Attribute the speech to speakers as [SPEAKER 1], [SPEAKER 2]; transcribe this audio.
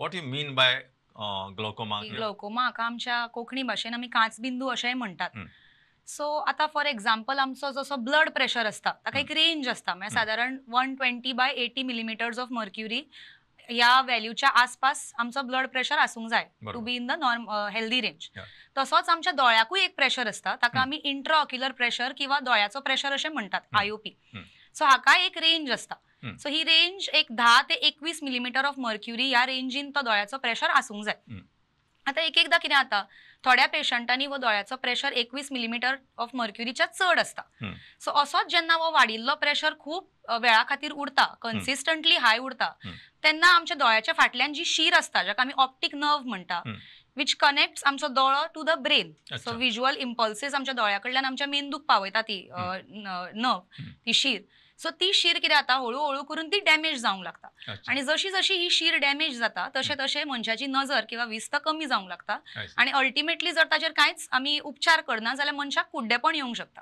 [SPEAKER 1] What you mean by glaucoma?
[SPEAKER 2] Glaucoma हाका आमच्या कोंकणी भाशेन आमी कांचबिंदू अशेंय म्हणटात. सो आतां फॉर एग्जाम्पल, आमचो जसो ब्लड प्रेशर आसता, ताका एक रेंज आसता, म्हळ्यार सादारण 120 by 80 millimeters of mercury ह्या व्हॅल्यूच्या आसपास आमचो ब्लड प्रेशर आसूंक जाय two be in the norm healthy range. तसोच आमच्या दोळ्याकूय एक प्रेशर आसता, ताका आमी इंट्राऑक्युलर प्रेशर किंवा दोळ्याचो प्रेशर अशें म्हणटात, आयओपी. सो हाका एक रेंज आसता. सो ही रेंज एक 10 ते 21 मिलीमीटर ऑफ मर्क्युरी ह्या रेंजीन तो दोळ्याचो प्रेशर आसूंक जाय. आतां एक एकदां कितें जाता, थोड्या पेशंटांनी हो दोळ्याचो प्रेशर 21 मिलीमीटर ऑफ मर्क्युरीच्या चड आसता. सो असोच जेन्ना हो वाडिल्लो प्रेशर खूब वेळा खातीर उरता, कन्सिस्टंटली हाय उरता, तेन्ना आमच्या दोळ्याच्या फाटल्यान जी शीर आसता, जाका आमी ऑप्टीक नर्व म्हणटा, which connects आमचो दोळो two the brain, so visual impulses आमच्या दोळ्या कडल्यान आमच्या मेंदूक पावयता ती नर्व, ती शीर. सो ती शीर कितें जाता, हळू हळू करून ती डॅमेज जावंक लागता. आणि जशी जशी ही शीर डॅमेज जाता, तशें तशें मनशाची नजर किंवा विस्त कमी जावंक लागता. आणि अल्टिमेटली जर ताचेर कांयच आमी उपचार करना जाल्यार मनशाक कुड्डेपण येवंक शकता.